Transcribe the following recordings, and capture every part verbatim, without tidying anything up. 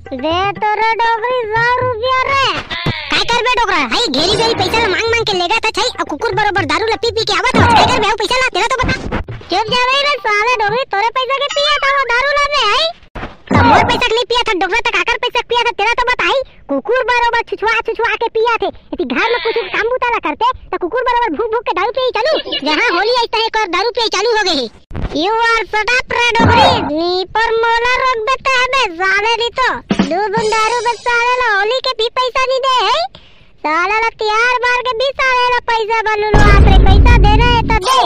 दे तो रे डोकरी सौ रुपया रे। काय करबे डोकरा? हई घेरी बेरी पैसा ला मांग मांग के लेगत हस, अउ कुकुर बरोबर दारू ला पी पी के आवत हस। काय करबे अउ पैसा ला? तेला तो बता। चुप जा बे साले डोकरी, तोरे पैसा के पियत हस दारू ला बे, हई? त मोर पैसा के नइ पियत हस डोकरा, त काकर पैसा के पियत हस? तेला तो बता। कुकुर बरोबर छुछुआ छुछुआ के पियत हे। एती घर में कुछु काम बूता ला करते, त कुकुर बरोबर भूक भूक के दारू पिए चालू। जहाँ होली आइस तहाँ एक बार दारू पिए चालू हो गे हे। You are shut up रे डोकरी, नी पर मोला रोकबे त हबे साले नी तो। दू बूंद दारू बर साले ला होली के भी पैसा नइ दे हे। साले ला तिहार बार के भी साले ला पैसा बर लुलुआत रहे, पैसा देना हे त दे।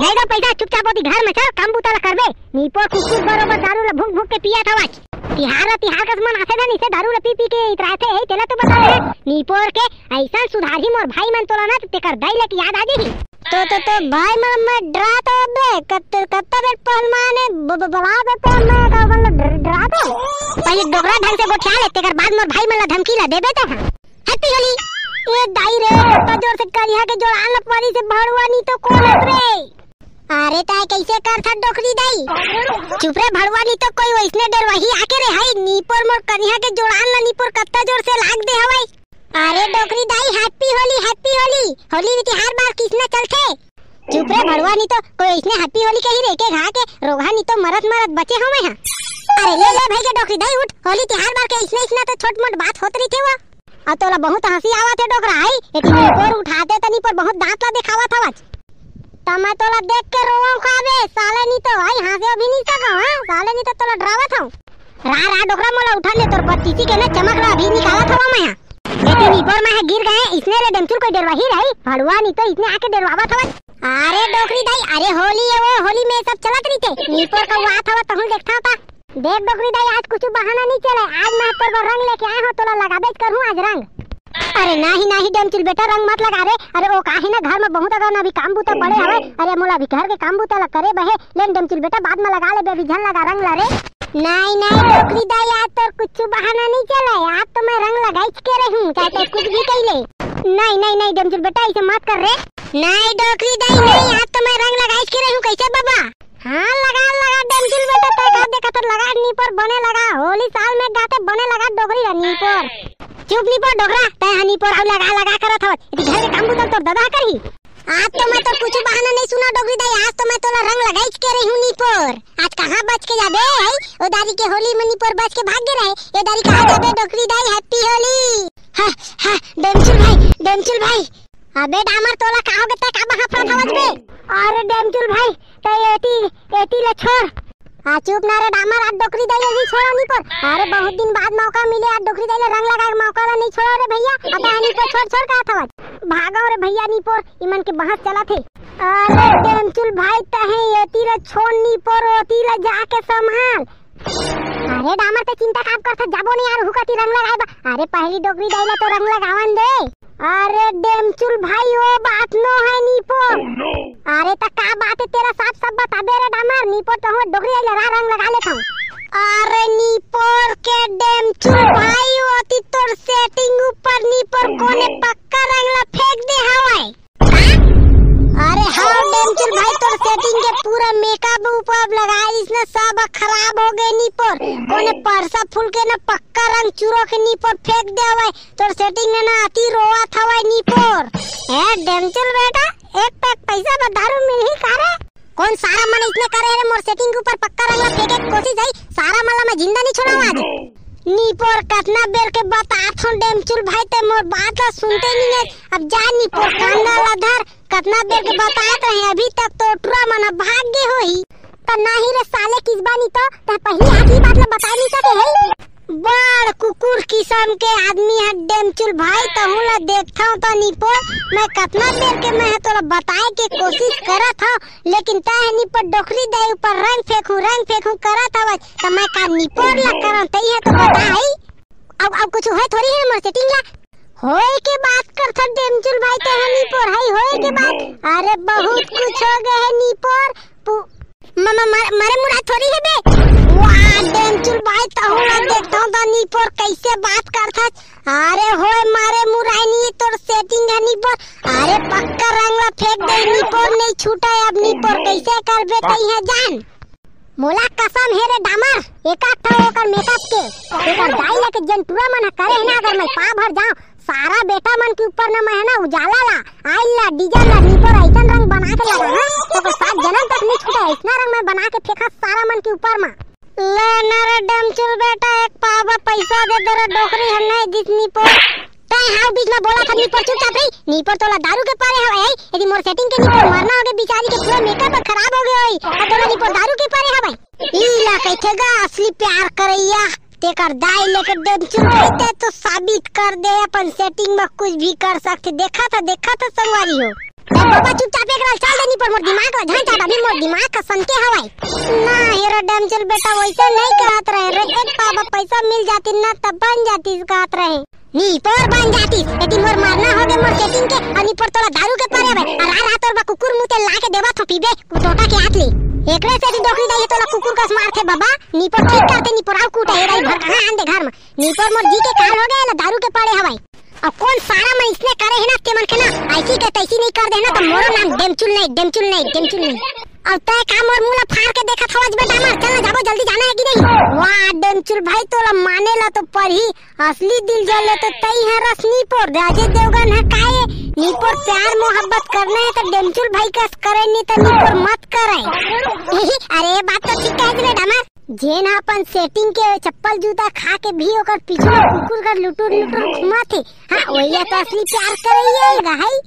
नइ दे पैसा, चुपचाप ओती घर में चल, काम बूता ला करबे। नी पर कुकुर बरोबर दारू ला भूक भूक के पियत हवस। तिहार ला तिहार कस मनाथे ना, निसे दारू ला पी पी के इतराथे, हे तेला तो बता रहे। नी पर के अइसन सुधारही मोर भाई मन तोला ना, त तेकर दाई ला के याद आ जाही। तो, तो, तो भाई मन, मैं डरात हंव बे, कत-, कत्ता बेर पहलवान हे, ब-, ब-, बला देते हैं, मैं का बोल डर-, डरात हंव। पहली डोकरा ढंग से गोठिया ले, तेकर बाद मोर भाई मन ला धमकी ला देबे ते। Happy होली। ए दाई रे, कत्ता जोर से करिहा के जोड़ान ला परी से भड़वा नी तो कोन हस रे? अरे ताय कइसे करथस डोकरी दाई? चुप रे भड़वा, नी तो कोई वइसने डरवाही आके रे। हई नी पर मोर करिहा के जोड़ान ला नी पर कत्ता जोर से लाग दे हवय। अरे डोकरी दाई, Happy होली, Happy होली। होली तिहार बार कइसना चलथे? चुप रे भड़वा, नी तो कोई वइसने Happy होली कही रे के घा के रोगहा नी तो मरत मरत बचे हवं मैं हा। अरे ले ले भई के डोकरी दाई उठ, होली तिहार बार के अइसना अइसना तो छोट मोट बात होत रहिथे वो। अउ तोला बहुत हंसी आवत हे डोकरा, हई? एती नी पर उठाते त नी पर बहुत दांत ला देखावत हवस। त मैं तोला देख के रोवंव का बे, साले नी तो, हई? हंसे भी नइ सकंव, हां? साले नी तो तोला डरावत हंव। रा, रा डोकरा, मोला उठा ले, तोर बत्तीसी के ना चमक ला अभी निकालत हवंव मैं हा। एती नी पर मैं हा गिर गेंव, इसने ले डेमचुल कोई डरवाही रही, भड़वा नी तो इसने आके डरवावत हवस। अरे डोकरी दाई, अरे होली हे वो, होली में सब चलत रहिथे। नी पर कउआत हवस तहूं देखथंव ता। देख डोकरी दाई, आज कुछु बहाना नइ चले, आज मैं तोर बर रंग लेके आए हंव, तोला लगाबेच करहूं आज रंग। अरे नाही नाही डेमचुल बेटा, रंग मत लगा रे। अरे ओ का हे ना, घर में बहुत अगर ना अभी काम बूता पड़े हवय। अरे मोला अभी घर के काम बूता ला करे बहे, लेन डेमचुल बेटा बाद में लगा लेबे, अभी झन लगा रंग ला रे। नाही नाही डोकरी दाई, आज तोर कुछु बहाना नइ चले, आज तो मैं रंग लगाइच के रहूं, चाहे तो कुछ भी कहि ले। नाही नाही नाही डेमचुल बेटा, अइसे मत कर रे। नाही डोकरी दाई नाही, आज तो मैं रंग लगाइच के रहूं, कइसे बबा? हां, लगा, लगा, डेमचुल बेटा, तैं का देखत हस, लगा, नी पर बने लगा, होली साल में गाथे बने लगा, डोकरी ला नी पर। चुप नी पर डोकरा, तैं हा नी पर अउ लगा, लगा करत हवस, एती घर के काम बूता तोर ददा करही। आज तो मैं तोर कुछु बहाना नइ सुनंव डोकरी दाई, आज तो मैं तोला रंग लगाइच के रहूं नी पर। आज कहां बच के जाबे, हई? ओ दारी के होली में नी पर बच के भाग गे रहे, ए दारी कहां जाबे डोकरी दाई, Happy होली। हां, हां, डेमचुल भाई, डेमचुल भाई। अबे डामर, तोला का होगे, तैं का बहाफरत हवस बे? अरे डेमचुल भाई, तैं एती, एती ला छोड़। आ चुप ना रे डामर, आज डोकरी दाई अभी छोड़ंव नी पर। अरे बहुत दिन बाद मौका मिले, आज डोकरी दाई ला रंग लगाए के मौका ला नइ छोड़ंव रे भइया। अब तैं नी पर छोड़, छोड़ कहत हवस। भागंव रे भइया नी पर, इमन के बहस चलत हे। अरे डेमचुल भाई, तैं एती ला छोड़ नी पर, ओती ला जाके संभाल। अरे डामर, तैं चिंता काबर करथस, जाबो नहीं यार, हुका ती रंग लगाए बा। अरे पहली डोकरी दाई ला तो रंग लगावन दे। अरे डेमचुल भाई, ओ बात नो हे नी पर। अरे त का बात हे तेला साफ साफ बताबे रे डामर, नी पर तो हम डोकरी दाई ला रा रंग लगा लेथंव। अरे नी पर के डेमचुल भाई, ओती तोर setting ऊपर नी पर कोने पक्का रंग ला फेंक दे हवय। अरे हां डेमचुल भाई, तोर setting के पूरा makeup उपअप लगाए रिहिस ना, सब खराब होगे नी पर। कोने परसा फूल के ना पक्का रंग चुरो के नी पर फेंक दे हवय। तोर setting ने ना अति रोवत हवय नी पर। ए डेमचुल बेटा, एक pack पैसा बर दारू मिलही का रे? कोन सारा मन अइसने करे हे रे, मोर setting के ऊपर पक्का रंग ला फेंके के कोशिश हे, सारा मन ला मैं जिंदा नइ छोड़ंव आज। नी पर कतना बेर के बतात हंव डेमचुल भाई, तैं मोर बात ला सुनते नइ हे। अब जा नी पर कांदा ला धर, कतना बेर के बतात रहें, अभी तक तो टुरा मन ह भाग गे होही। त नाही रे साले किसबा नी तो, तैं पहिली आके ई बात ला बता नइ सके हे। बड़ कुकुर किसम के आदमी हे डेमचुल भाई, तहूं ला देखथंव त नी पर, मैं कतना बेर के मैं ह तोला बताए के कोशिश करत हंव, लेकिन तैं ह नी पर डोकरी दाई ऊपर रंग फेंकहूं, रंग फेंकहूं करत हवस, त मैं का नी पर ला करंव, तैं ह तो बता हई। अब, अब कुछु होय थोड़ी हे मोर setting ला। होय के बात करथस डेमचुल भाई, तैं ह नी पर हई, होय के बात। अरे बहुत कुछ हो गे हे नी पर। पु-, म-, म-, मर-, मरे मुराय थोड़ी हे बे। वाह, डेमचुल भाई, तहूं ला देखथंव त नी पर कइसे बात करथस। अरे होय, मरे मुराय नी, तोर setting हे नी पर। अरे पक्का रंग ला फेंक दे नी पर, नइ छूटय अब नी पर, कइसे करबे तइहां जान। मोला कसम हे रे डामर, एक आध ठा ओकर मेकअप के, एकर दाई ला के जेन टूरा मन ह करे हे ना, अगर मैं पाँव भर जांव, सारा बेटा मन के ऊपर न मैं ह ना उजाला ला, आइल ला, डीजल ला, निपोर अइसन रंग बना के लगा, हाँ? ओकर सात जनम तक नहीं छूटे, अइसना रंग मैं बना के फेंका सारा मन के ऊपर मा। ले ना रे डेमचुल बेटा, एक पाव बर पैसा दे दे रे डोकरी, हम नहीं दिस निपोर। तै हाव बीच में बोला था निपोर, चुपचाप रही। निपोर तोला दारू के परे हवय, यदि मोर सेटिंग के निपोर मरना होगे, बिचारी के पूरा मेकअप खराब हो गए होई, और तोला निपोर दारू के परे हवय। ई ला कहिथे गा असली प्यार करैया, तेकर दाई लेके डेमचुल भाई, तै तो साबित कर दे अपन सेटिंग में कुछ भी कर सकथे। देखा था, देखा था संगवारी हो। ए बाबा, चुपचाप एकरा चल दे निपोर, मोर दिमाग ला झन चाट, अभी मोर दिमाग का सनके हवय। ना, हेरा डेमचुल बेटा, वैसे नहीं कहत रहे रे। एक पाव बर पैसा मिल जाती ना, तब बन जाती कहत रहे। निपोर बन जाती, यदि मोर मरना होगे मोर सेटिंग के, और निपोर तोला दारू के परे हवय, और रात रात तोर बा कुकुर मुते ला के देवा थो पीबे, कुतोटा के हाथ ले। एकरे से भी डोकरी दाई तोला कुकुर कस मारथे बाबा, निपोर ठीक करथे, निपोर आउ कूटा, ए दाई भर कहाँ आन दे घर में। निपोर मोर जी के काल होगे, ला दारू के परे हवय। अब कौन सारा मन इसने करे है ना, ते मन के ना, ऐसी के तैसी नहीं कर दे ना, तो मोरो नाम डेमचुल नहीं, डेमचुल नहीं, डेमचुल नहीं। अब तय का मोर मुंह ला फाड़ के देखत हवस बे डामर, चल ना जाबो, जल्दी जाना है कि नहीं? वाह डेमचुल भाई, तोला माने ला तो परही, असली दिल जले तो तई है रस निपोर दे, अजय देवगन है काए, निपोर प्यार मोहब्बत करना है तो डेमचुल भाई कस करे, नहीं तो निपोर मत करे। अरे बात तो ठीक है रे डामर। जेन ह अपन सेटिंग के चप्पल जूता खा के भी ओकर पीछू म कुकुर कर लुटुर लुटुर घुमाथे। हाँ, वही तो असली प्यार करइया हे गा, हई।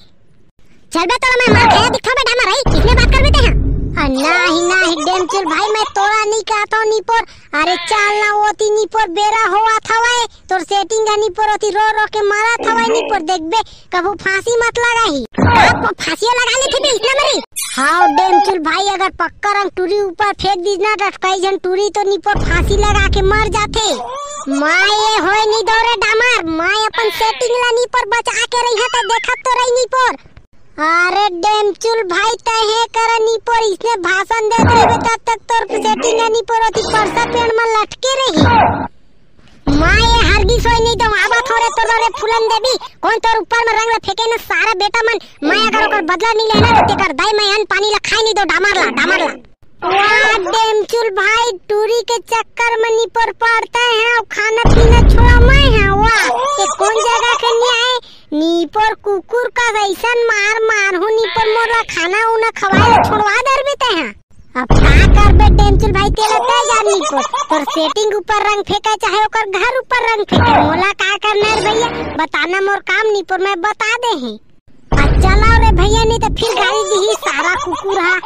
चल बे, तोला मैं मार खाया दिखा बे डामर, हई। किसने बात कर बे ते, हाँ? आ, नाही, नाही, डेमचुल भाई, मैं तोला नहीं कहता हूँ, निपोर। अरे चल ना, ओती निपोर, बेरा होवत हवय, तोर सेटिंग ह निपोर, ओती रो रो के मारत हवय, निपोर, देखबे, कभू फांसी मत लगाही। आप फांसियो लगा लेथे बे, इतना मरी। हाव डेमचुल भाई, अगर पक्का रंग टूरी ऊपर फेंक दीस ना, त कई झन टूरी तो निपोर फांसी लगा के मर जाथे। मैं ये होय नहीं दो रे डामर, मैं अपन सेटिंग ला निपोर बचा के रही है, तो देखत तो रही निपोर। अरे डेमचुल भाई, तय हे कर निपोर, इसने भाषण देत रहिबे, तब तक तोर सेटिंग है निपोर, ओती परसा पेड़ में लटके रही। माँ, ये हरगिस होय नहीं दो, आवा थोड़े तोर रे फूलन देवी, कौन तोर ऊपर में रंग ला फेंके ना सारा बेटा मन, मैं अगर ओकर बदला नहीं लेना तो तेकर दाई मैं अन्न पानी ला खाए नहीं दो, डामर ला, डामर ला। वाह, डेमचुल भाई, टूरी के चक्कर में निपोर पड़ता है, और खाना पीना छोड़ा मैं है, वाह, ये कौन जगह के न्याय, निपोर कुकुर का ऐसन मार मार हो, निपोर मोला खाना उना खवाए ला छोड़वा दर बेते हैं। अब का करबे डेमचुल भाई, तेला तय जान निपोर, तोर सेटिंग ऊपर रंग फेंका चाहे ओकर घर ऊपर रंग फेंका, मोला का करना है भैया, बताना मोर काम निपोर मैं बता दे ही। आ चला रे भैया, नहीं तो फिर गाली दिही सारा कुकुर हा।